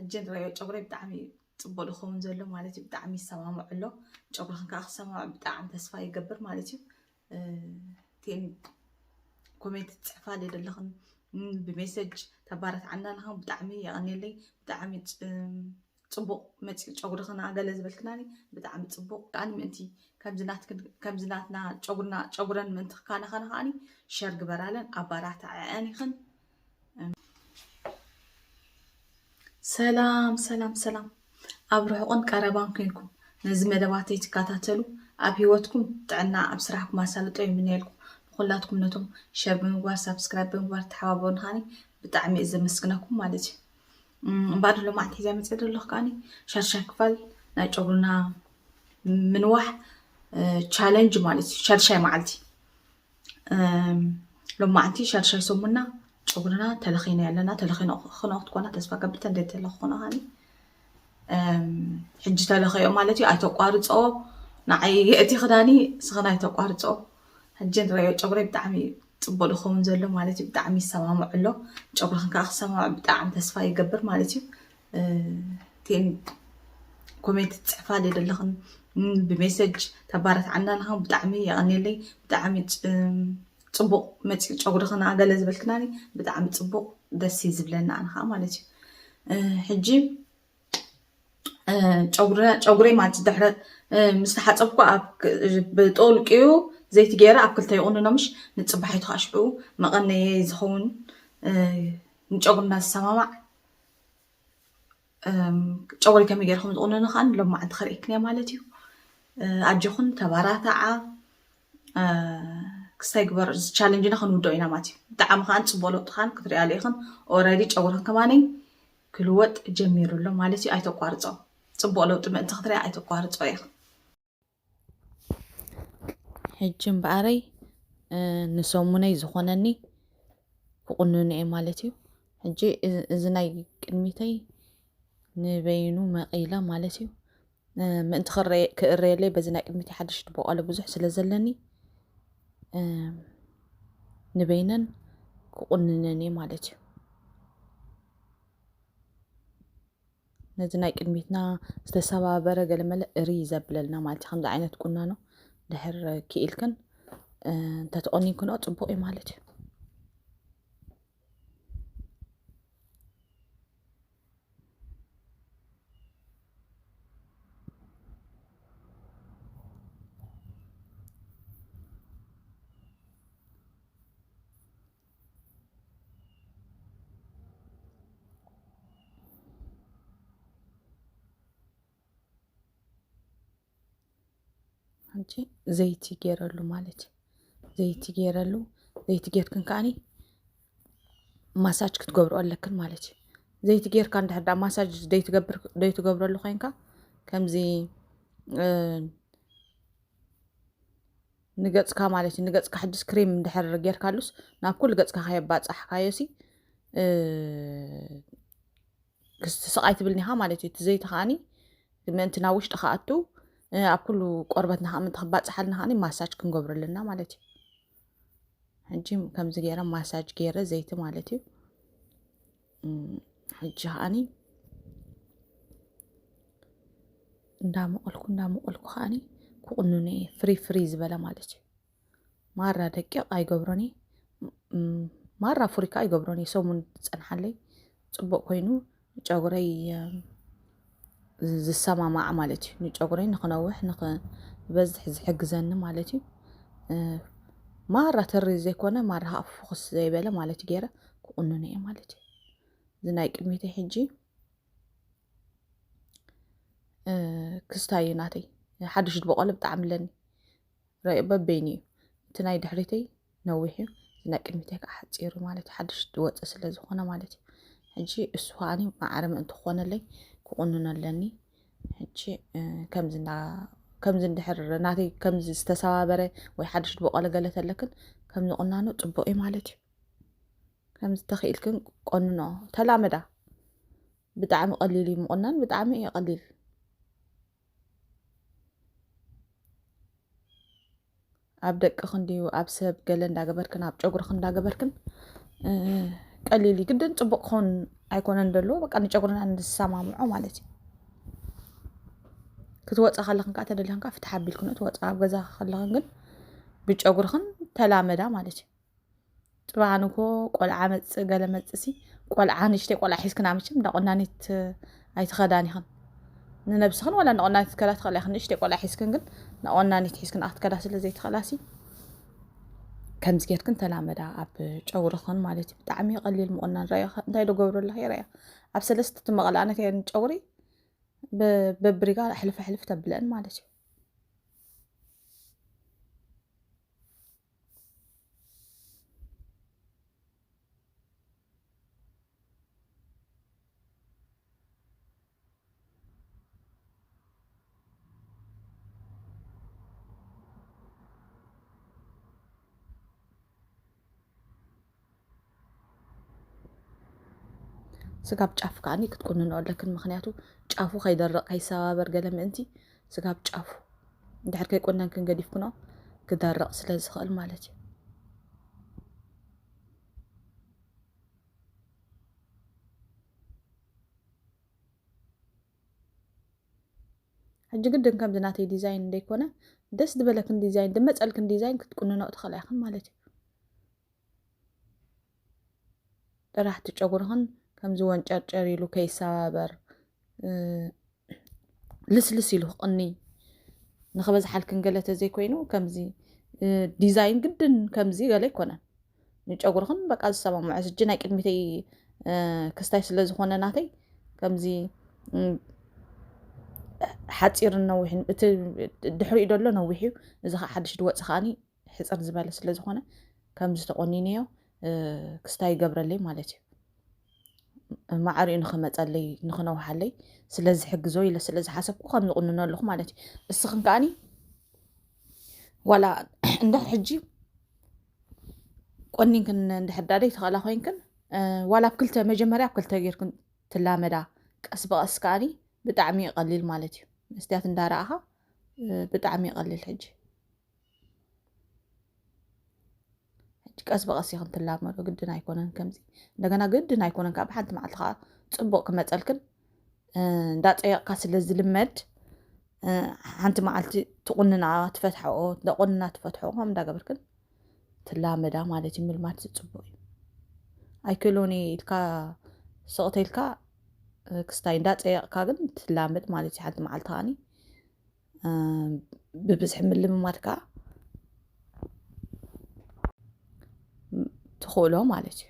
ሕጂ ንሪኦ ጨጉረይ ብጣዕሚ እዩ ፅቡቅ ዝኸውን ዘሎ ማለት እዩ። ብጣዕሚ ይሰማምዑ ኣሎ። ጨጉርኽን ከዓ ክሰማምዑ ብጣዕሚ ተስፋ ይገብር ማለት እዩ። እ፣ ቴን ኮሜንት ትፅሕፋለይ ዘለኽን፣ ም፣ ብሜሴጅ ተባረትዓና ኣለኽን ብጣዕሚ የቐንየለይ። ብጣዕሚ ፅ-፣ ም፣ ፅቡቅ መፂኡ ጨጉርኽን ገለ ዝበልክናኒ ብጣዕሚ ፅቡቅ። ብጣዕሚ ምእንቲ ከምዚ ናትክን፣ ከምዚ ናትና ጨጉርና፣ ጨጉረን ምእንቲ ክካናኸና ከዓኒ ሸር ግበራለን ኣባራትዐዐን ኢኽን። ሰላም ሰላም ሰላም፣ ኣብ ርሑቕን ቀረባን ኮንኩም ነዚ መደባተይ ትከታተሉ ኣብ ህይወትኩም ጥዕና ኣብ ስራሕኩም ኣሳልጦ ይምነየልኩም። ንኹላትኩም ነቶም ሸር ብምግባር ሳብስክራይብ ብምግባር ተሓባበሩን ከዓኒ ብጣዕሚ እየ ዘመስግነኩም ማለት እዩ። እም፣ እምበኣር ሎማዕንቲ ሒዘ መፅእ ዘለኹ ከዓኒ ሻድሻይ ክፋል ናይ ጨጉርና ምንዋሕ ቻለንጅ ማለት እዩ። ሻድሻይ መዓልቲ እም፣ ሎማዕንቲ ሻድሻይ ሰሙንና ጨጉርና ተለኺና ኣለና። ተለኺኖ ክኾና ክትኮና ተስፋ ገብር፣ እንደ ተለኽኾና ሃኒ። እም፣ ሕጂ ተለኸዮ ማለት እዩ። ኣይተቋርጾ፣ ንዓይ እቲ ክዳኒ ስኽን ኣይተቋርጾ። ሕጂ ንረዮ ጨጉረይ ብጣዕሚ ጽቡቅ ዝኸውን ዘሎ ማለት እዩ። ብጣዕሚ ይሰማምዑ ኣሎ። ጨጉርኽን ከዓ ክሰማምዑ ብጣዕሚ ተስፋ ይገብር ማለት እዩ። እ፣ ቴን ኮሜንት ትጽሕፋለይ ዘለኽን፣ ም፣ ብሜሴጅ ተባረትዓና ኣለኽን ብጣዕሚ የቐንየለይ። ብጣዕሚ ጽ-፣ ጽቡቅ መጺኡ ጨጉርኽን ገለ ዝበልክናኒ ብጣዕሚ ጽቡቅ ደስ እዩ ዝብለና ኣነ ከዓ ማለት እዩ። እ፣ ሕጂ፣ እ፣ ጨጉረ-፣ ጨጉረይ ማለት ድሕረ-፣ እ፣ ምስ ተሓጸብኩ ኣብ ክ-፣ ብጠውልቅዩ ዘይቲ ገይረ ኣብ ክልተ ይቑንኖ ምሽ ንጽባሒቱ ከዓ ሽዑ መቐነየ ዝኸውን፣ እ፣ ንጨጉርና ዝሰማማዕ እም፣ ጨጉሪ ከመይ ገይርኩም ዝቑንኑ ከኣ ሎማዓንቲ ከርእየክን እየ ማለት እዩ። እ፣ ኣጆኹን ተባራታዓ፣ እ፣ ክስታይ ግበር፣ እዚ ቻለንጅና ክንውድኦ ኢና ማለት እዩ። ብጣዕሚ ከኣ ጽቡቕ ለውጢ ከኣ ክትሪኣሉ ኢኽን። ኦረዲ ጨጉርኽን ከማነይ ክልወጥ ጀሚሩ ኣሎ ማለት እዩ። ኣይተቋርጾ። ጽቡቕ ለውጢ ምእንቲ ክትሪኣ ኣይተቋርጾ ኢኽን። ሕጂ እምበኣረይ፣ እ፣ ንሰሙነይ ዝኾነኒ ክቑንኖ እየ ማለት እዩ። ሕጂ እ-፣ እዚ ናይ ቅድሚተይ ንበይኑ መቒለ ማለት እዩ። እ፣ ምእንቲ ክረየ-፣ ክእረየለይ በዚ ናይ ቅድሚተይ ሓድሽ ዝበቆለ ብዙሕ ስለ ዘለኒ፣ እ፣ ንበይነን ክቑንነን እየ ማለት እዩ። ነዚ ናይ ቅድሚትና ዝተሰባበረ ገለመለ እርይ ዘብለልና ማለት እዩ። ከምዚ ዓይነት ቁናኖ ድሕር ክኢልክን፣ እ፣ እንተተቆኒንክንኦ ጽቡቅ እዩ ማለት እዩ። ሕጂ ዘይቲ ገይረሉ ማለት እዩ። ዘይቲ ገይረሉ፣ ዘይቲ ጌርክን ከዓኒ ማሳጅ ክትገብርኦ ኣለክን ማለት እዩ። ዘይቲ ጌርካ እንድሕር ደኣ ማሳጅ ዘይትገብር-፣ ዘይትገብረሉ ኮይንካ ከምዚ፣ እ፣ ንገጽካ ማለት እዩ። ንገጽካ ሕጅስ ክሬም እንድሕር ጌርካሉስ ናብ ኩሉ ገጽካ ከየባጻሕካዮሲ፣ እ፣ ክስ-፣ ስቓይ ትብል ኒኻ ማለት እዩ። እቲ ዘይቲ ከዓኒ ምእንቲ ናብ ውሽጢ ክኣቱ፣ እ፣ ኣብ ኩሉ ቆርበትና ከኣ ምእንቲ ክባጽሓልና ከዓኒ ማሳጅ ክንገብረሉ ኣለና ማለት እዩ። ሕጂ ከምዚ ገይረ ማሳጅ ገይረ ዘይቲ ማለት እዩ። እም፣ ሕጂ ከዓኒ እንዳመቐልኩ፣ እንዳመቐልኩ ከዓኒ ክቑንኖ እየ። ፍሪ ፍሪ ዝበለ ማለት እዩ። ማራ ደቂቕ ኣይገብሮን እየ። እም፣ ማራ ፍሪ ከኣ ኣይገብሮን እየ። ሰሙን ዝጸንሓለይ ጽቡቕ ኮይኑ ጨጉረይ፣ እም፣ ዝሰማማዕ ማለት እዩ። ንጨጉረይ ንኽነውሕ፣ ንኽበዝሕ ዝሕግዘኒ ማለት እዩ። እ፣ ማራ ተሪ ዘይኮነ፣ ማራ ከኣ ፍኹስ ዘይበለ ማለት እዩ ገይረ ክቑንኖ እየ ማለት እዩ። እዚ ናይ ቅድሚተይ ሕጂ፣ እ፣ ክስታይ እዩ ናተይ። ሓድሽ ዝበቆለ ብጣዕሚ ኣለኒ። ረኣዩ በበይኑ እዩ። እቲ ናይ ድሕሪተይ ነዊሕ እዩ። እዚ ናይ ቅድሚተይ ከዓ ሓፂር እዩ ማለት እዩ። ሓድሽ ዝወፀ ስለ ዝኾነ ማለት እዩ። ሕጂ እሱ ከዓኒ ማዕረ ምእንቲ ክኾነለይ ክቑንኖ ኣለኒ። ሕጂ፣ እ፣ ከምዚ እንዳ-፣ ከምዚ እንድሕር ናተይ ከምዚ ዝተሰባበረ ወይ ሓድሽ ዝበቆለ ገለ ተለክን ከምዚ ቁናኖ ፅቡቅ እዩ ማለት እዩ። ከምዚ ተኽኢልክን ቆንኖ፣ ተላመዳ። ብጣዕሚ ቀሊል እዩ ምቑናን፣ ብጣዕሚ እዩ ቀሊል። ኣብ ደቅኽን ድዩ ኣብ ሰብ ገለ እንዳገበርክን ኣብ ጨጉርኽን እንዳገበርክን፣ እ፣ ቀሊል እዩ። ግድን ጽቡቕ ክኾን ኣይኮነን ዘለዎ፣ በቃ ንጨጉርና ንሰማምዖ ማለት እዩ። ክትወጻ ከለኽን ከዓ ተደሊኽን ከዓ ፍትሕ ኣቢልክን ትወጻ። ኣብ ገዛ ከለኽን ግን ብጨጉርኽን ተላመዳ ማለት እዩ። ጽባሕ ንግሆ ቆልዓ መጽእ ገለ መጽእሲ፣ ቆልዓ ንእሽተይ ቆልዓ ሒዝክና መቸም እንዳ ቆናኒት ኣይትኸዳን ኢኽን። ንነብስኽን ዋላ ንቆናኒት ክትከዳ ትኽእላ ኢኽን። ንእሽተይ ቆልዓ ሒዝክን ግን ንቆናኒት ሒዝክን ክትከዳ ስለ ዘይትኽእላሲ፣ ከምዚ ጌርክን ተላመዳ ኣብ ጨጉርኽን ማለት እዩ። ብጣዕሚ ቀሊል ምቑናን። ረኣያ እንታይ ዶ ገብሮ ኣለኺ? ረኣያ ኣብ ሰለስተ ትመቐላ ኣነት እየን ጨጉሪ ብ-፣ በብሪጋ ሕልፍ ሕልፍ ተብለን ማለት እዩ። ስጋብ ጫፍ ከዓኒ ክትቁንንኦ ኣለክን። ምኽንያቱ ጫፉ ከይደርቕ ከይሰባበር ገለ ምእንቲ ስጋብ ጫፉ እንድሕር ከይቆነንክን ገዲፍክኖ ክደርቕ ስለ ዝኽእል ማለት እዩ። ሕጂ ግድን ከምዚ ናተይ ዲዛይን እንደይኮነ ደስ ዝበለክን ዲዛይን ድመፀልክን ዲዛይን ክትቁንኖ ትኽእላ ኢኽን ማለት እዩ። ጥራሕ እቲ ጨጉርኽን ከምዚ ወንጨርጨር ኢሉ ከይሰባበር፣ እ፣ ልስልስ ኢሉ ክቕኒ ንኽበዝሓልክን ገለ ተዘይኮይኑ ከምዚ፣ እ፣ ዲዛይን ግድን ከምዚ ገለ ኣይኮነን። ንጨጉርኽን በቃ ዝሰማምዖ ሕጂ ናይ ቅድሚተይ፣ እ፣ ክስታይ ስለ ዝኾነ ናተይ ከምዚ፣ እ፣ ሓፂርን ነዊሕን እቲ ድሕሪኡ ደሎ ነዊሕ እዩ። እዚ ከዓ ሓድሽ ድወፅ ከዓኒ ሕፅር ዝበለ ስለ ዝኾነ ከምዚ ተቆኒነዮ፣ እ፣ ክስታይ ይገብረለይ ማለት እዩ። ማዕሪኡ ንኽመፀለይ ንኽነውሓለይ ስለ ዝሕግዞ ኢለ ስለ ዝሓሰብኩ ከም ዝቁንኖ ኣለኹ ማለት እዩ። እስኽን ከዓኒ ዋላ እንድሕር ሕጂ ቆኒንክን እንድሕር ዳደይ ተኽእላ ኮይንክን፣ እ፣ ዋላ ኣብ ክልተ መጀመርያ ኣብ ክልተ ጌርክን ትላመዳ ቀስ ብቐስ ከዓኒ ብጣዕሚ ይቐሊል ማለት እዩ። መስትያት እንዳረኣኻ፣ እ፣ ብጣዕሚ ይቐሊል ሕጂ። ሕጂ ቀስ ብቐስ ኢኽን ትላመዶ፣ ግድን ኣይኮነን ከምዚ። እንደገና ግድን ኣይኮነን ካብ ሓንቲ መዓልቲ ከዓ ጽቡቕ ክመጸልክን፣ እ፣ እንዳጸየቕካ ስለ ዝልመድ፣ እ፣ ሓንቲ መዓልቲ ትቑንና ትፈትሐኦ፣ እንዳቆንና ትፈትሐኦ፣ ከም እንዳገበርክን ትላመዳ ማለት እዩ። ምልማድ ጽቡቕ እዩ። ኣይክእሎን እየ ኢልካ ስቕተ ኢልካ፣ እ፣ ክስታይ እንዳጸየቕካ ግን ትላመድ ማለት እዩ። ሓንቲ መዓልቲ ከዓኒ እ፣ ብብዝሒ ምልምማድ ከኣ ትኽእሎ ማለት እዩ።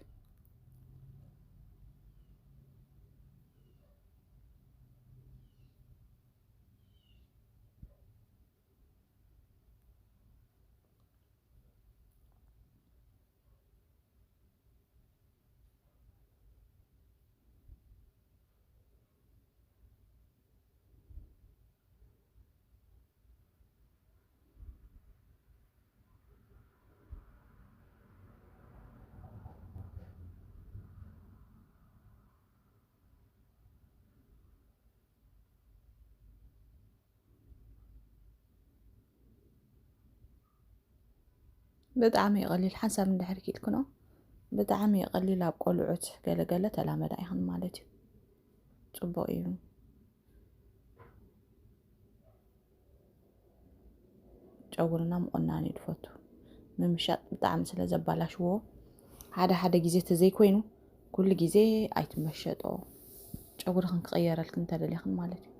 ብጣዕሚ እዩ ቀሊል፣ ሓንሳብ እንድሕር ኪድክኖ ብጣዕሚ እዩ ቀሊል። ኣብ ቆልዑት ገለገለ ተላመዳ ኢኽን ማለት እዩ። ጽቡቕ እዩ። ጨጉርና ምቑናን እዩ ድፈቱ። ምምሻጥ ብጣዕሚ ስለ ዘባላሽዎ፣ ሓደ ሓደ ግዜ ተዘይኮይኑ ኩሉ ግዜ ኣይትመሸጦ። ጨጉርኽን ክቕየረልክን እንተደሊኽን ማለት እዩ።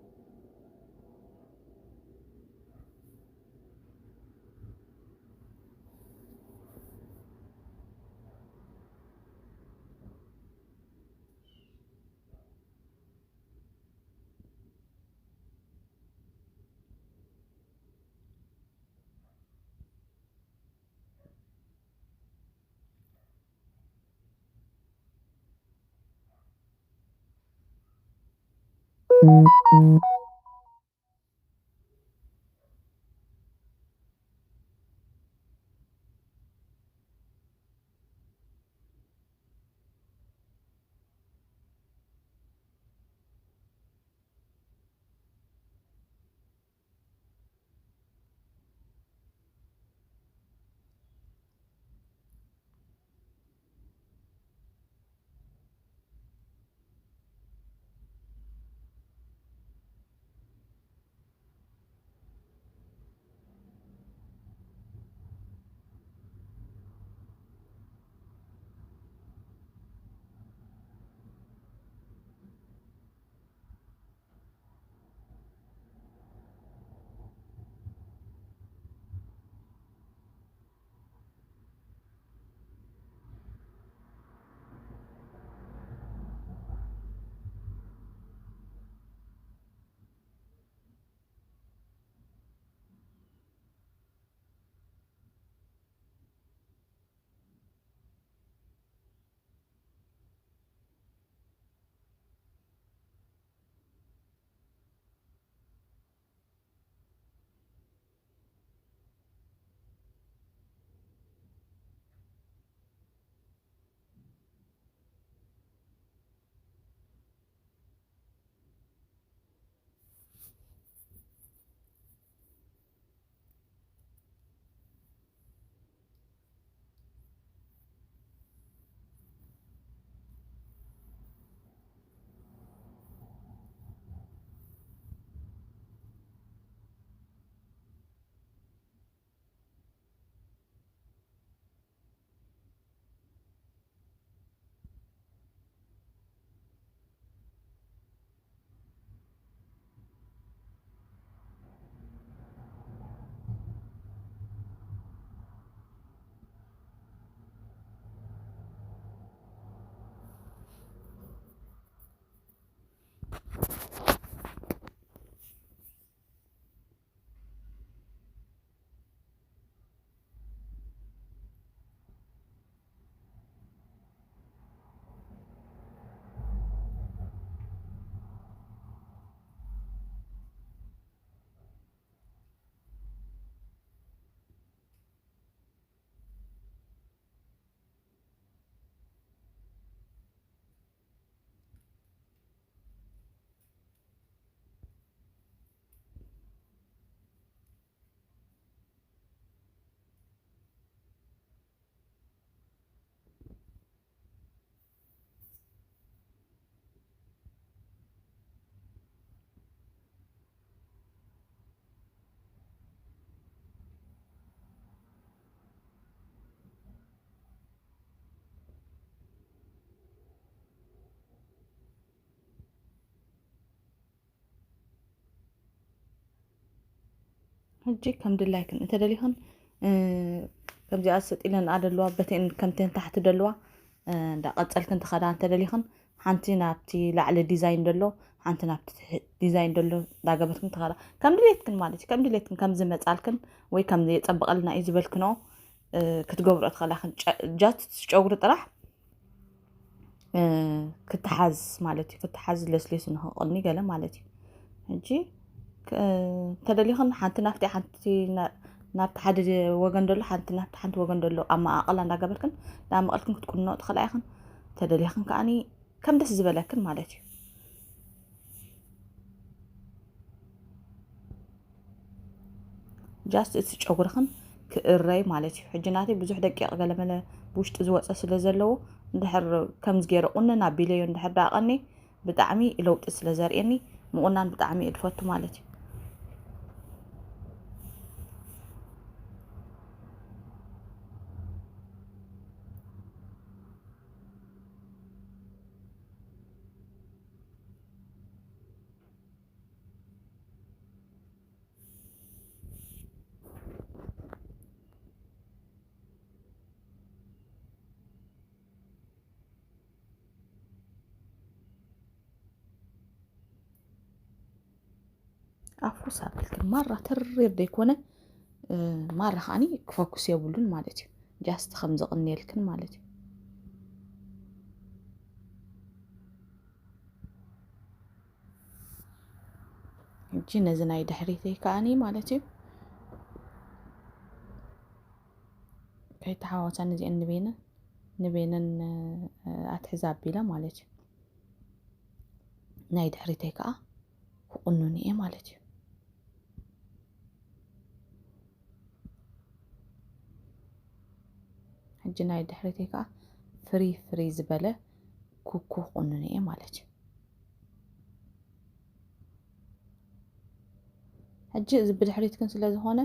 ሕጂ ከም ድላይክን እንተደሊኽን፣ እ፣ ከምዚኣ ሰጥ ኢለን ኣለዋ፣ በተን ከምተን ታሕቲ ደለዋ፣ እ፣ እንዳቐጸልክን ትኸዳ እንተደሊኽን፣ ሓንቲ ናብቲ ላዕሊ ዲዛይን ደሎ፣ ሓንቲ ናብቲ ትሕቲ ዲዛይን ደሎ እንዳገበርክን ትኸዳ። ከም ድሌትክን ማለት እዩ። ከም ድሌትክን ከም ዝመጻልክን ወይ ከም የጸብቐልና እዩ ዝበልክንኦ፣ እ፣ ክትገብሮ ትኸላኽን። ጨ-፣ ጃስት ጨጉሪ ጥራሕ እ፣ ክትሓዝ ማለት እዩ። ክትሓዝ ለስሊሱ ንኽቕኒ ገለ ማለት እዩ። ሕጂ ክ-፣ ተደሊኽን ሓንቲ ናብቲ ሓንቲ ና-፣ ናብቲ ሓደ ወገን ደሎ፣ ሓንቲ ናብቲ ሓንቲ ወገን ደሎ ኣመቓቕላ እንዳገበርክን እንዳመቐልክን ክትቁንኖ ትኽእላ ኢኽን። ተደሊኽን ከኣኒ ከም ደስ ዝበለክን ማለት እዩ። ጃስት እቲ ጨጉርኽን ክእረይ ማለት እዩ። ሕጂ ናተይ ብዙሕ ደቂቕ ገለመለ ብውሽጢ ዝወፀ ስለ ዘለዎ፣ እንድሕር ከምዚ ገይረ ቁንና ኣቢለዮ እንድሕር ደኣ ቀኒ ብጣዕሚ ለውጢ ስለ ዘርእየኒ፣ ምቑናን ብጣዕሚ እየ ድፈቱ ማለት እዩ። ኣፉስ ኣቢልክን ማራ ተሪር ደይኮነ፣ እ፣ ማራ ከዓኒ ክፈኩስ የብሉን ማለት እዩ። ጃስት ከም ዘቕንየልክን ማለት እዩ። ሕጂ ነዚ ናይ ድሕሪተይ ከዓኒ ማለት እዩ። ከይተሓዋወሳ ነዚአን ንቤነን፣ ንቤነን፣ እ፣ ኣትሕዛ ኣቢለ ማለት እዩ። ናይ ድሕሪተይ ከኣ ክቑኑን እየ ማለት እዩ። ሕጂ ናይ ድሕሪተይ ከኣ ፍሪ ፍሪ ዝበለ ኩኩ ክቑኑን እየ ማለት እዩ። ሕጂ እዚ ብድሕሪትክን ስለ ዝኾነ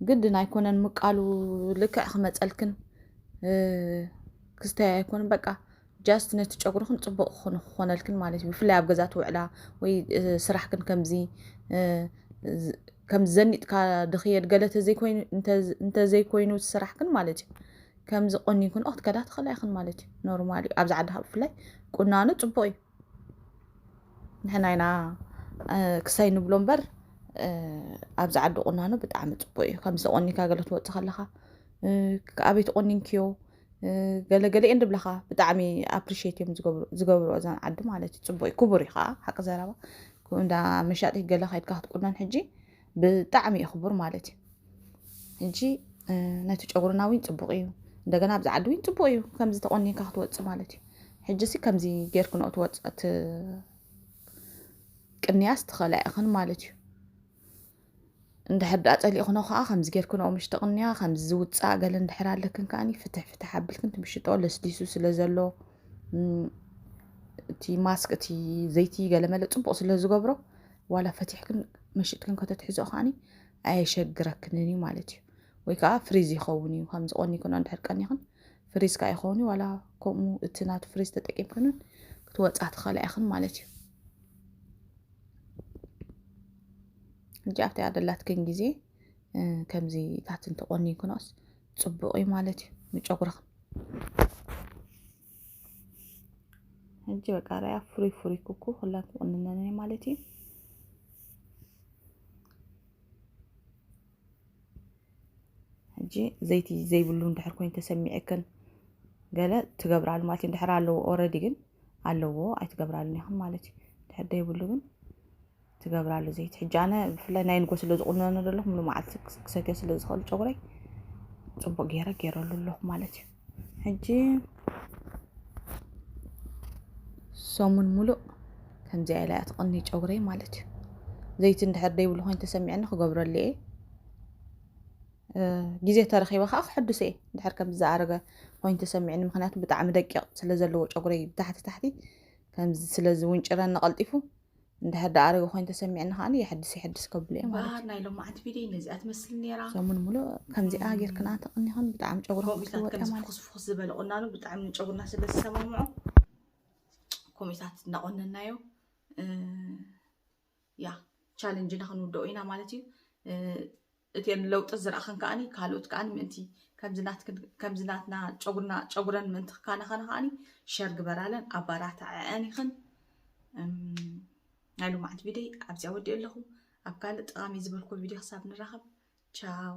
ግድን ኣይኮነን ምቃሉ ልክዕ ክመጸልክን፣ እ፣ ክስተይ ኣይኮነን። በቃ ጃስት ነቲ ጨጉርኽን ጽቡቕ ክኾነ-፣ ክኾነልክን ማለት እዩ። ብፍላይ ኣብ ገዛ ትውዕላ ወይ፣ እ፣ ስራሕክን ከምዚ፣ እ፣ ዝ-፣ ከም ዘኒጥካ ድኽየድ ገለ ተዘይኮይኑ፣ እንተ-፣ እንተዘይኮይኑ ስራሕክን ማለት እዩ። ከምዚ ቆኒንክን ክትከዳ ትኽእላ ኢኽን ማለት እዩ። ኖርማል እዩ። ኣብዚ ዓዲ ካብ ብፍላይ ቁናኖ ጽቡቕ እዩ። ንሕና ኢና፣ እ፣ ክሳይ ንብሎ እምበር፣ እ፣ ኣብዚ ዓዲ ቁናኖ ብጣዕሚ ጽቡቕ እዩ። ከምዚ ቆኒንካ ገለ ትወጽእ ከለኻ፣ እ፣ ኣበይ ተቆኒንክዮ፣ እ፣ ገለ ገለ እየን ድብለኻ። ብጣዕሚ ኣፕሪሼት እዮም ዝገብሩ-፣ ዝገብሩ እዘን ዓዲ ማለት እዩ። ጽቡቕ እዩ። ክቡር እዩ ከዓ፣ ሓቂ ዘረባ። ክኡ እንዳ መሻጢ ገለ ከይድካ ክትቁነን ሕጂ ብጣዕሚ እዩ ክቡር ማለት እዩ። ሕጂ፣ እ፣ ነቲ ጨጉርና እውን ጽቡቕ እዩ። እንደገና ኣብዚ ዓዲ እውን ጽቡቕ እዩ። ከምዚ ተቆኒንካ ክትወጽእ ማለት እዩ። ሕጂ ሲ ከምዚ ጌርክንኦ ትወጽእ፣ ት-፣ ቅንያስ ትኽእላ ኢኽን ማለት እዩ። እንድሕር ደኣ ጸሊእክኖ ከኣ ከምዚ ጌርክንኦ ምሽ ተቕንያ፣ ከምዚ ዝውጻእ ገለ እንድሕር ኣለክን ከኣኒ ፍትሕ ፍትሕ ኣቢልክን ትምሽጦ ለስሊሱ ስለ ዘሎ፣ እም፣ እቲ ማስክ፣ እቲ ዘይቲ ገለመለ ጽቡቕ ስለ ዝገብሮ፣ ዋላ ፈቲሕክን መሽጥክን ከተትሕዝኦ ከኣኒ ኣየሸግረክንን እዩ ማለት እዩ። ወይ ከኣ ፍሪዝ ይኸውን እዩ። ከምዚ ቆኒክኖ እንድሕር ቀኒኽን ፍሪዝ ከኣ ይኸውን እዩ። ዋላ ከምኡ እቲ ናቱ ፍሪዝ ተጠቂምክንን ክትወጻ ትኽእላ ኢኽን ማለት እዩ። ሕጂ ኣብቲ ኣደላትክን ግዜ፣ እ፣ ከምዚ ታትን ተቆኒንክኖስ ጽቡቕ እዩ ማለት እዩ ንጨጉርኽን። ሕጂ በቃ ራያ ፍሩይ ፍሩይ ኩኩ ኩላን ክቁንነን እየ ማለት እዩ። ሕጂ ዘይቲ ዘይብሉ እንድሕር ኮይኑ ተሰሚዕክን ገለ ትገብራሉ ማለት እዩ። እንድሕር ኣለዎ ኦረዲ ግን ኣለዎ ኣይትገብራሉን ኢኽን ማለት እዩ። እንድሕር ዘይብሉ ግን ትገብራሉ ዘይቲ። ሕጂ ኣነ ብፍላይ ናይ ንጎ ስለ ዝቁነኖ ዘለኹ ሙሉ መዓልቲ ክስ-፣ ክሰትዮ ስለ ዝኽእል ጨጉረይ ጽቡቕ ገይረ ገይረሉ ኣለኹ ማለት እዩ። ሕጂ ሰሙን ሙሉእ ከምዚኣ ኢላ እያ ትቕኒ ጨጉረይ ማለት እዩ። ዘይቲ እንድሕር ደይብሉ ኮይኑ ተሰሚዕኒ ክገብረሉ እየ። እ፣ ግዜ ተረኺበ ከዓ ክሕድሶ እየ። እንድሕር ከምዚ ዝኣረገ ኮይኑ ተሰሚዕኒ፣ ምኽንያቱ ብጣዕሚ ደቂቕ ስለ ዘለዎ ጨጉረይ ብታሕቲ ታሕቲ ከምዚ ስለ ዝውንጭረኒ ቀልጢፉ፣ እንድሕር ደኣ ኣረገ ኮይኑ ተሰሚዕኒ ከኣኒ የሕድስ የሕድስ ከብሎ እየ ማለት እዩ። ባህር ናይ ሎማዓንቲ ቪድዮ ነዚኣ ትመስል ነይራ። ሰሙን ሙሉእ ከምዚኣ እም፣ ጌርክን ኣንተ ቅኒኽን ብጣዕሚ ጨጉርክን ከምኡታት ክትወጥያ ከምዚ ማለት እዩ። ፍኹስ ፍኹስ ዝበለ ቁናኖ ብጣዕሚ ንጨጉርና ስለ ዝሰማምዖ ኮሜታት እናቆነናዮ፣ እ፣ ያ፣ ቻለንጅና ክንውድኦ ኢና ማለት እዩ። እ፣ እተን ለውጢ ዝረእኽን ከዓኒ ካልኦት ከዓኒ ምእንቲ ከምዚ ናትና ጨጉርና ጨጉረን ምእንቲ ክካናኸና ከዓኒ ሸር ግበራለን ኣባራታዐዐን ኢኽን። ናይ ሎማዓንቲ ቪድዮ ኣብዚኣ ወዲኦ ኣለኹ። ኣብ ካልእ ጠቓሚ ዝበልኩ ቪድዮ ክሳብ ንራኸብ ቻው።